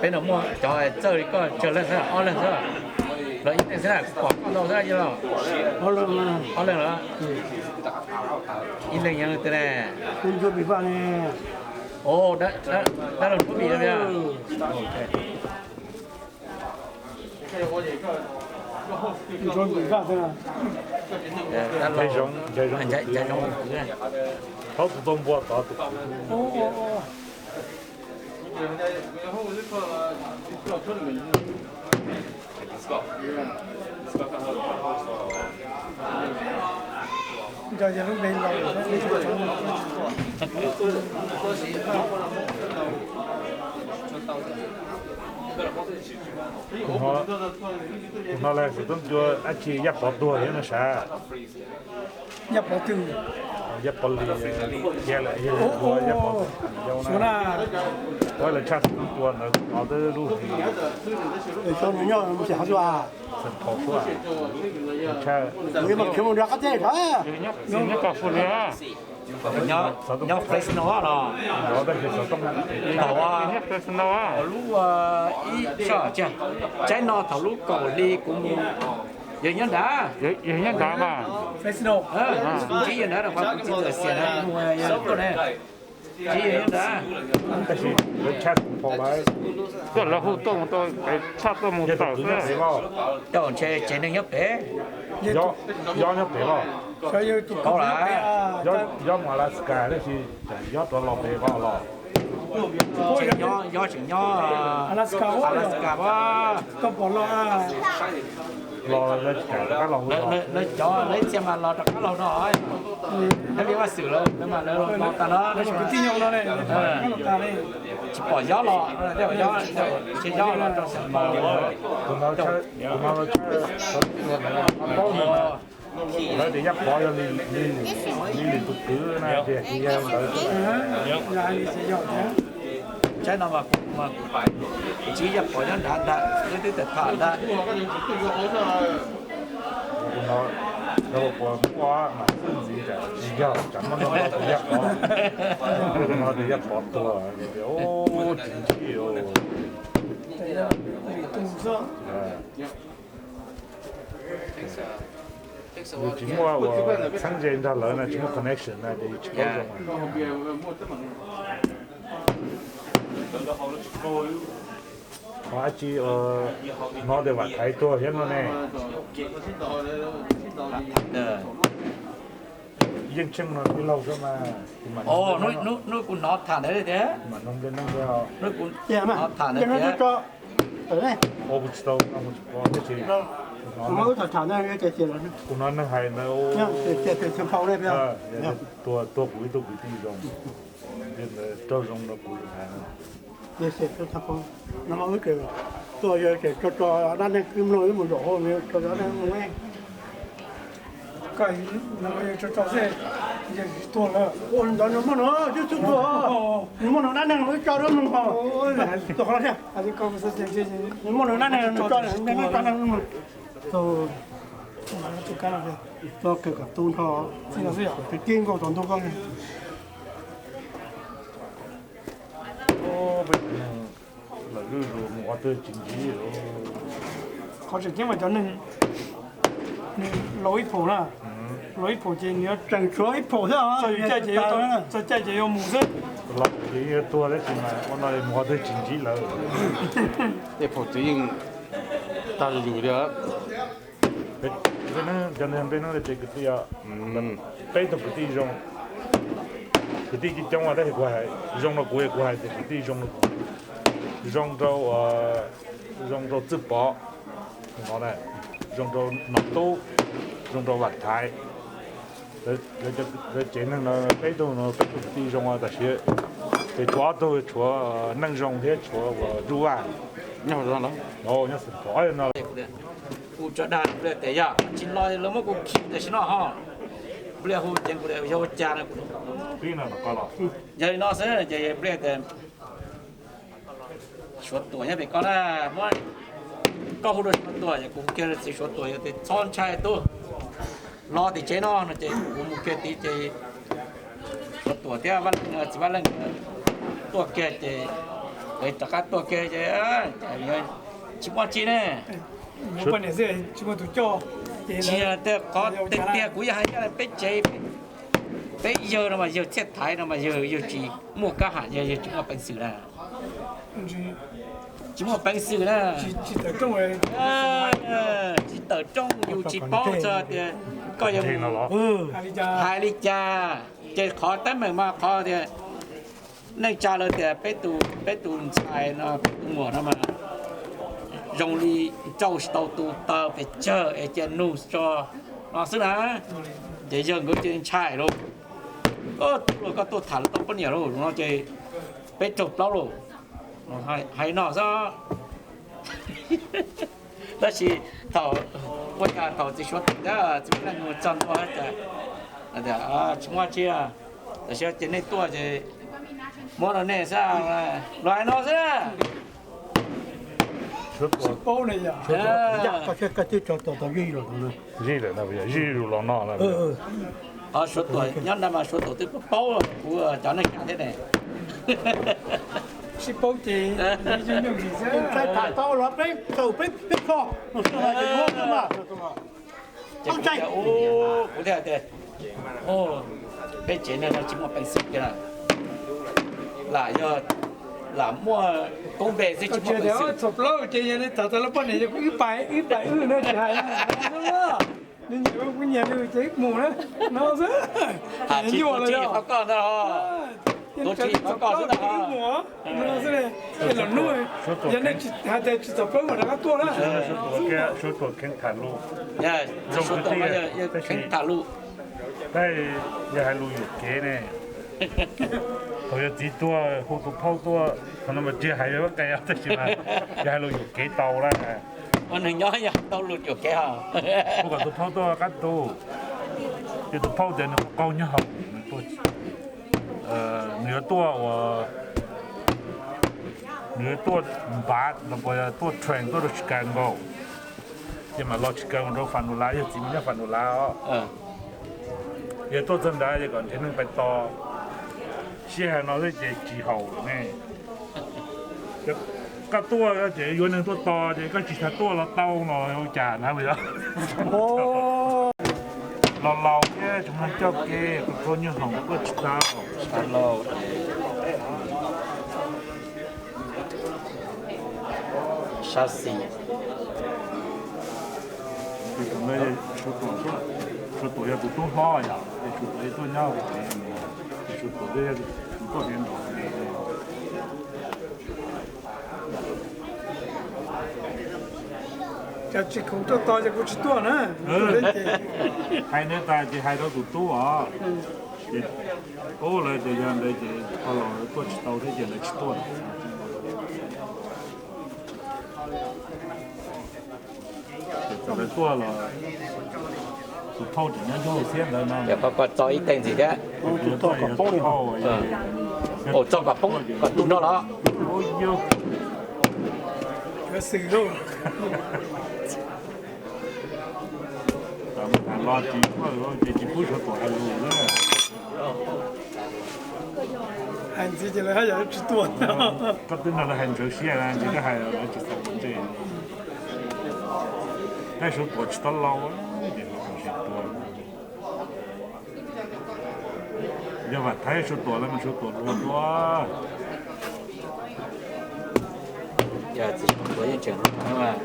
Peb no muaj cov txawj li koj tsawg leej xwb, ob leeg xwb. Los ib leeg xwb na, kuv pom koj ntau xwb na, yog los? Ob leeg los? Ib leeg yog leej twg ne? Dab laug Ntsuab Pim no. Ncav zoo, ncav zoo. Thaub tus tau npua tod tus. Kuv hnov lawv xav toob cua dab tsi Yaj Pov tuag thiab no sav. Yaj Pov twg? Yaj Pov Lis, Yaj Pov, yog lawv tshaj toob cua ntawd kuv hnov twb lub hlis. Xeem Phau suab, tshaj. Nyob Fresno los? Nyob Fresno, lub ib soj tsaib no thaum lub kaum hli kuv mus, yog nyob nrad. Yog nyob nrad mas. Kuv ntsib yog nrad, kuv txiv ntxawm xiam na, kuv mus yog tuaj ne. Ntsib yog nyob nrad. Tab sis lawv tshaj Xeem Phau lawv, tuaj lawv hu tuaj mus, tshaj tuaj mus tawm xwb. Ntshe tsev neeg nyob pem. Yob nyob pem los? Yob mus Alaska tab sis yob rov los pem los? Yob tseem nyob Alaska, Alaska. Koj pom los? Los lawv tsis kam rov qab los. Lawv cov lawv txia mas los rov qab los no. Nyob li vaj xwm lawv mas lawv los tag no. Tsis pom yob los, yob, tsis yob los rau Xeem Phau. Lawv tias Yaj Pov yog Lis, Lis tus kwv na, tias tsis yog ntawd. Tsaib no mas kuv, kuv ntsib Yaj Pov nyob nrad ntag, wb twb tawm tham ntag. Kuv hnov lawv hu ua Muaj Mam Xwb ntxiv, tsis yog, tsam muaj no tus Yaj Pov. Kuv hnov tias Yaj Pov tuag, tsis ntsib. Yus tsis muaj ua txheeb ze nrog lawv na, tsis muaj connection na ces yus tsis paub zoo. Ho dab tsi, hnov tias Vam Thaiv tuag thiab no ne. Yeej Tsheej no tij laug xwb mas. Hnub kuv hnov tham ntawd tias, hnov tham ntawd tias, ua kuv tsis tau, tab sis kuv hnov neeg hais ntawd, tuag, tuag kuv ib tug kwv tij zoo, raug zoo no kuv hais. Tuaj yog tso tso dab neeg kwv mloog wb mus zaum hauv, tso tso dab neeg mloog. Koj tso tso xwb, tuag lawm. Ua ntawd nws muaj no, twb xub tuag, nws muaj no dab neeg wb tso wb mloog ho. Tuag qhov no thiab, nws muaj no dab neeg nws tso, tso neeg mloog. Tso kawg kom tu nrho, tib nkaus tom ntug koj. Lawv lwj zus mus qhov twg tsis ntsib. Qhov tseem ceeb mas cov neeg, nws laus ib phaum na, laus ib phaum ces nws yuav tseem tshuav ib phaum thiab. Txog yus caij ces, txog caij ces yuav mus xwb. Laus ces yeej yuav tuag tab sis mas ua no mus qhov twg tsis ntsib lawv. Tej phaum tseem yeej tag yus li. Cov neeg peb hnub no ces kwv tij, peb tug kwv tij zoo, kwv tij coob coob tab sis kuv hais zoo rau kuv, kuv hais tias kwv tij zoo rau kuv, zoo rau, zoo rau Txwj Pov, zoo rau Nom Tub, zoo rau Vam Thaiv. Lawv tsev neeg no peb tug no peb tug kwv tij zoo tam sim, ces tshuav ob tug tshuav Neej Zoo thiab tshuav uas Ntuj Vaj nyob Xeem Phau no. Kuv tso dag tias yog tsis los lawv muab kuv khi tam sim no ho. Npliaj hu ces kuv yog ua cas no kuv, yog li no xwb ces Npliaj tias Suav Tuam nyob pem koj na, muab koj hu rau Suav Tuam es kuv mus kiag rau txiv Suav Tuam, yog tias txhob ntshai tub, los tim tsev no no ces kuv mus kiag tid ces Suav Tuam thiab Vaj Leej, txiv Vaj Leej tuaj kiag ces, rov qab tuaj kiag ces tsis muaj tsi ne. Tsis yog tias qhov tiag tiag kuv yog hais tias peb tsev, peb yawg no mas yawg txhiaj thaiv no mas yawg, yawg tsis muaj kab ham, yawg, yawg tsis muaj peev xwm na. Tsis muaj peev xwm na. Tsis tawm rooj, yus tsis paub txog tias koj yuav hais li cas. Ces qhov teeb meem mas qhov tias neej tsa lawv tias peb tus, peb tus ntxhais no, peb tus muam no mas zoo li rau tsis tau tus taw pes tsawg es cia nug tso no xwb na. Ces yawg nkawd cia li ntshai lauj. Tus luag koj tuaj tham lawv tau poj niam lauj no ces peb raug plaub lauj. Hais no xwb. Tab sis thaum, ua cas thaum txiv Suav tuam thiab txiv Vaj Leej mus txog ntua cas, tsis muaj tsi, tam sim no ces nej tuaj ces muab rau nej xwb, los hais no xwb. Qhov Suav tuam nyob ntawd mas Suav tuam twb paub kuv cov neej tsa thiab ne. Sib paub ces ntshai tham tau los peb txaus peb peb kho. Ces kuv thiaj tias, peb tsev neeg no tsis muaj peev xwm kiag, lam yog lam muaj koob npe xwb tsis muaj peev xwm. Txhaum plaub ces yog li txog tau lub poj niam yog ib pais ib pais wb no tsis hais li, nyiam kuv nyiam li ces mus na, no xwb. Tsis nyuaj li qhov koj ntag, tsis qhov koj xwb ntag. Los hnub yog nej hais tias tsis txhaum plaub mas rov qab tuaj na. Suav tuam kheev tham lus, zoo kwv tij, kheev tham lus. Tab yog hais lus yuam kev ne, thaum yog txiv tuaj hu tus phauj tuaj, thaum no mas tsis hais yuav qe tab sis mas yog hais lus yuam kev tau lawm. Ua neeg nyob yog tau lus yuam kev. Hu kom tus phauj tuaj qab ntuj, ces tus phauj tias nws qaug nyob hauv, nws yuav tuaj ua, nws yuav tuaj npav los puas tuaj train tuaj rau Chicago, ces mam los Chicago mus rau Fas Nus Lav, yog txiv mas nyob Fas Nus Lav os. Yog tuaj txog ntawd ces kom nrhiav neeg pais tos. Sib hais no xwb ces tsis haum lawm ne. Koj tuaj ces yuav neeg tuaj tos ces koj tsis xav tuaj los tau no ua cas na yog. Los laus thiab tsis muaj neeg coj kev, koj tuaj nyob hauv koj tsis tau. Sab xis. Suav tuam yog tus tub hlob yom, ces Suav tuam tuaj nyob, ces Suav tuam yog tus tuaj tiav nrog. Cas tsis khoom tuaj tos ces kuv tsis tuaj na. Hais ntawd tas ces hais rau tus tub os. Ces ub lawv tias yog ntawd ces ho los tuaj tsis tau thiab ces lawv tsis tuaj. Ces thaum lawv tuaj los tus phauj tseem nyob ncauj xiab ntawd no. Yog qhov ko tso ib teg ntxiv thiab. Ua tso kom poob kom tu nrho los. Los tsis, ces tsis pub Suav tuam hais lus na. Hais ntxiv ces lawv haj yam tsis tuaj. Koj twb nrog lawv hais ntxawv siab ntsis, koj hais lawv tsis xav ua ntej. Tab Suav tuam tsis tau laus, ces Suav tuam tsis tuaj. Yog Vam Thaiv Suav tuam lawm mas Suav tuam luag dua. Txiv Suav tuam yeej tseem hluas mas.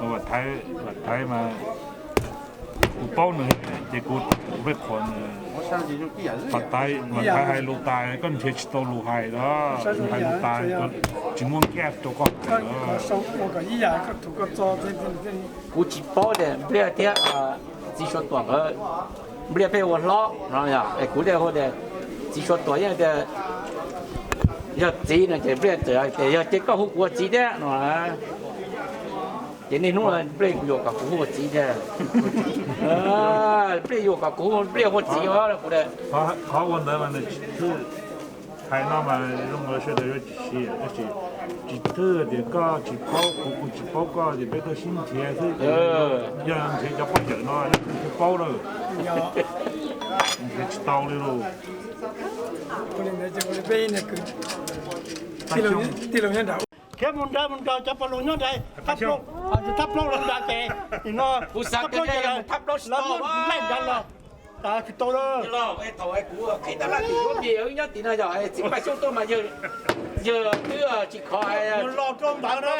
Vam Thaiv, Vam Thaiv mas kuv paub nws ces kuv, kuv pheej qhuas nws. Vam Thaiv, Vam Thaiv hais lus tas koj nrhiav tsis tau lus hais los, hais lus tas tsis muaj nkaj rau koj hais los. Kuv tsis paub tias Npliaj thiab txiv Suav tuam nkawd, Npliaj pheej ua hlob no, es kuv thiaj hu tias txiv Suav tuam yeej tias yog txiv no ces Npliaj txawm tias yog ces koj hu kuv ua txiv thiab no. Ces niaj hnub Npliaj yuam kom kuv hu ua txiv thiab. Npliaj yuam kom kuv hu Npliaj ua txiv os kuv. Qhov ua ntawd mas nws tsis thwj, hais no mas zoo sawv daws yuav tsis siv, tab sis tsis thwj tias koj tsis paub kuv, kuv tsis paub koj ces peb tuaj sib nrhiav xwb. Yog nrhiav cov poj yawm no leej twg thiaj paub lawm. Tsis tau li lauj. Tij laug nyob nrad, khiav mus nrad mus nrog cov pog laus nyob nrad, thab plaub los nrad ces, no, thab plaub ces lawv muab laij nrad los, tsis tau. Thaum kuv qhib tag laj tim Npab Npias nyob tim no yog txiv Paj Xyooj tuaj mas yawg twb tsis khov, nws los rau ntawd na,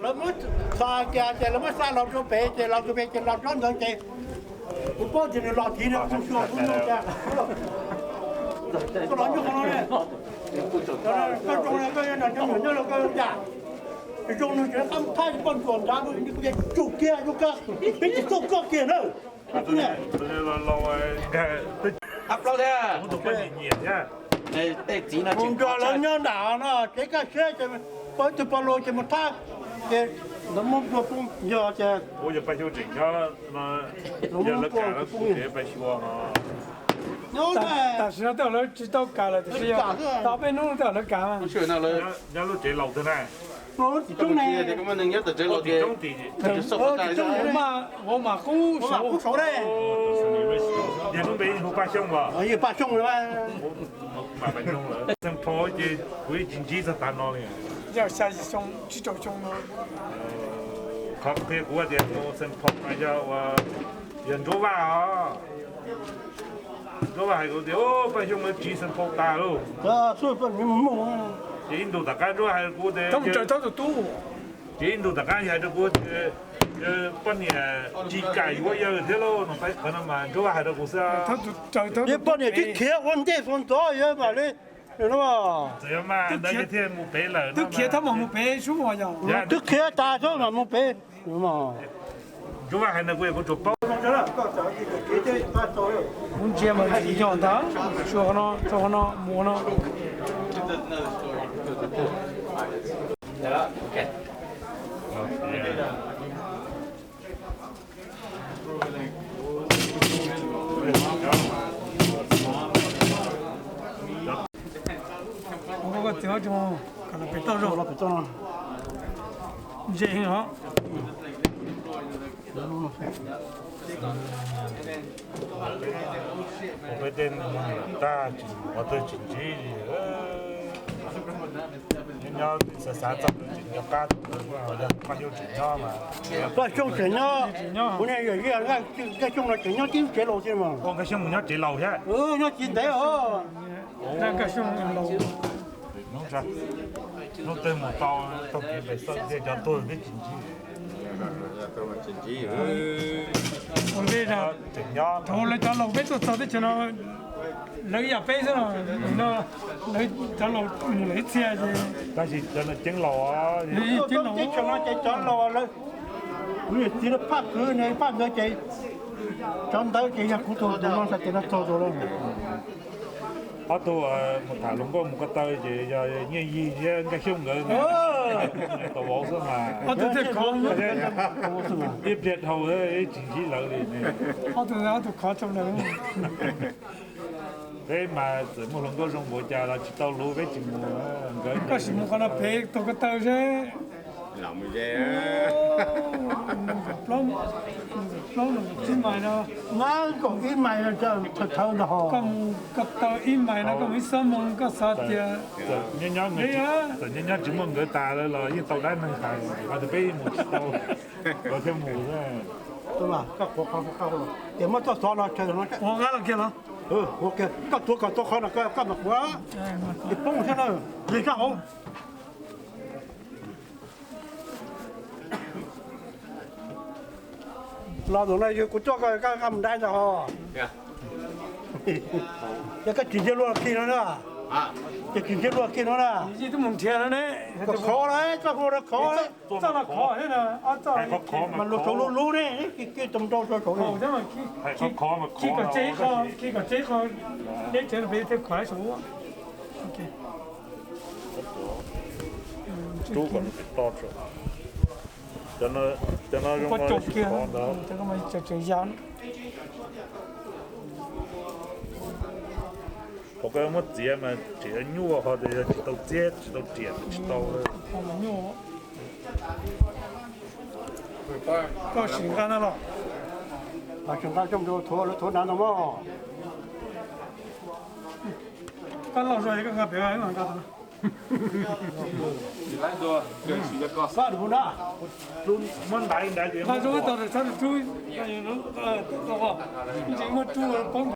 lawv muab xa kiag ces lawv muab xa los rau pem ces los rau pem ces los rau ntawd ces kuv paub tias nws los tid no kuv xyuas kuv nug tias koj los nyob qhov no ne, koj zoo na, koj yog cov nyuam nyob los koj cas zoo no, ces qab thab poj ntsuam nrad kuv tsum kiag rau koj, peb tsis txuag koj kiag na. Mus nrog lawv nyob nram no, tsev kaj siab ces pom ib tug pog laus ces mus thab, ces lawv muab nplua poob yog ces, tam sim no tej zaum lawv tsis tau kam lawm tiam sis yog tau peb hnub tej zaum lawv kam. Nyob lub tsev laus twg na? Vauv mam qub saud. Yog lub npe hu Paj Xyooj los? Xeem Phau ces kuv yeej tsis ntsib txog tav no li. Yog xya yim xyoo tsib rau xyoo no. Qhov qhia kuv tias tus Xeem Phau mas yog ua, yog Ntsuab Vaj os. Ntsuab Vaj hais kuv tias Paj Xyooj lawv tsiv Xeem Phau tas lauj. Ces ib ntus tom qab Ntsuab Vaj hais kuv tias, ces ib ntus tom qab hais rau kuv tias poj niam tsis kam yuav yawg thiab lauj no, qhov no mas Ntsuab Vaj hais rau kuv xwb. Poj niam twb khiav ua ntej ua ntxov yog mam li, txawm yog mas ntawd yog thiaj mus pem lawm, twb khiav tau mas mus pem sub, twb khiav tas tau mas mus pem. Ntsuab Vaj hais no kuv kuv tsuas paub. Kuv ntsia mas tsis yog ntag, tsuas qhov no, tsuas qhov no, mus qhov no. Koj txiv kom los pem toj zog, los pem toj no. Ntse heev os. Peb tej tag tsis, qhov twg tsis ntsib li. Nyob nyob xav xav txog tsis nco qab, yog Paj Xyooj tseem nyob mas. Paj Xyooj tseem nyob, kuv niag yawm yij Nkaj Xyooj no tseem nyob tib tsev laus thiab mas. Nkaj Xyooj mus nyob tsev laus thiab. Nyob tsis ntev os. Nkaj Xyooj laus. Hnub twg mus tau tag kis pem xawm tias cov tuag twb tsis ntsib. Ua ntej na, thaum lawv cov laus peb tuaj txog teb chaws no, lawv ib yam peb xwb no, no lawv cov laus mus lawm ib txhia ces. Tab sis cov no ceeb laus, ceeb laus teb chaws no ces cov laus lawv, kuv niam txiv lawv phaj kwv ne phaj ntawd ces cov ntawd ces yog kuv tus no xav tias no txog tus lawm. Ob tug mus tham hluas nkauj mus ko taw ces yog Nyiaj Yig thiab Nkaj Xyooj nkawd tau vauv xwb mas. Ib pliag dhau ib tsis ntsib lawv li. Peb mas txawm muaj hluas nkauj zoo npaum cas los tsis tau luv peb tsis mus. Nkawd koj sim mus qhov no pem tau ko taw seb. Plaub, plaub ib mais no, thawv ntag ho. Koj mus ko taw ib mais no koj mus ib xuab moos koj xav tias nyob nyob, txawm nyob nyob tsis muaj nkawd tas lawm los yeej tau dab neeg hais, qhov twg peb mus tsis tau, nkawd thiaj mus. Koj qhuav qhov, ces muab txoj xov no chaw no, ua qab los kiag los. Koj tuav kom tau qhov no koj mam qhuav, ces poob thiab na, lig sab hauv. Los ntawm no yog kuv coj koj mus dai ntag ho. Yog koj tsis nrhiav luag kiag no na, ces tsis nrhiav luag kiag no na. Khov lawm, koj hu rau khov lawm. Mas luag saud luv luv ne, kiag tus nrau saud saud ne. Khi kom tseb qho deb tsev no peb thiaj khuav saud. Rub kom nws pem toj tso. Cov no zoo li sib khov ntawd. Thaum koj muab txiav mas tseem yuav nyuaj, ho yog tsis tau txiav tsis tau riam tsis tau. Koj sim nqa no los? Sim nqa coj mus rau thuav, lawv thuav hnav no mog. Koj los zog koj nqa pem nqa tau. Sab dua na. Nqa zoo tau sab dua rub, tau, tseem muaj rub poob